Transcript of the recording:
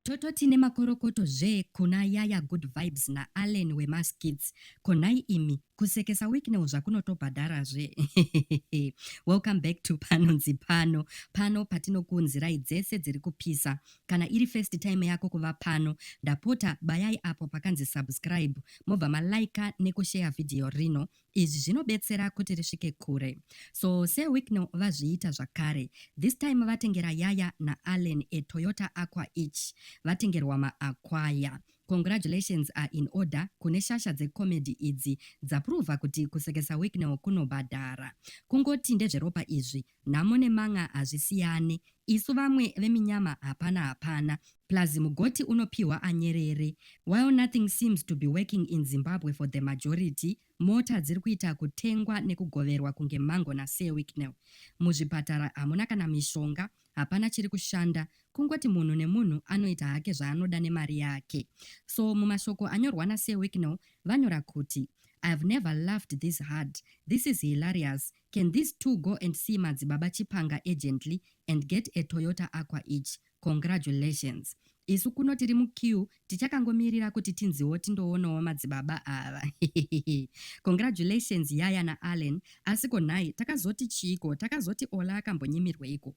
Tototi nemakorokoto zvee kuna Yaya Good Vibes na Allen wemaskits. Ko nhai imi, kusekesa Wicknell zvakunotobhadharazve. Welcome back to Panonzi Pano. Pano patinokuunzirai dzese dziri kupisa. Kana iri first time yako kuva pano, ndapota bayai apo pakanzi subscribe mobva malika nekushare video rino. Izvi zvinobetsera kuti risvike kure. So Sir Wicknell vazviita zvakare. This time vatengera Yaya naAllen a Toyota Aqua each. Vatengerwa maAquaya. Congratulations are in order kune shasha dzecomedy idzi dzaprover kuti kusekesa Wicknell kunobhadhara. Kungoti ndezveropa izvi, nhamo neman'a hazvisiyane. Isu vamwe veminyama hapana hapana. Plus mugoti unopihwa anyerere. While nothing seems to be working in Zimbabwe for the majority, mota dziri kuita kutengwa nekugoverwa kunge mango naSir Wicknell. Muzvipatara hamuna kana mishonga, hapana chiri kushanda, kungoti munhu nemunhu anoita hake zvaanoda nemari yake. So mumashoko anyorwa naSir Wicknell vanyora kuti, I've never laughed this hard. This is hilarious. Can these two go and see Madzibaba Chipanga urgently and get a Toyota Aqua each? Congratulations. Isu kuno tiri muqueue tichakangomirira kuti tinziwo tindoonawo madzibaba ava. Congratulations Yaya naAllen. Asi ko nhai takazoti chiiko? Takazoti Ola akambonyimirweiko?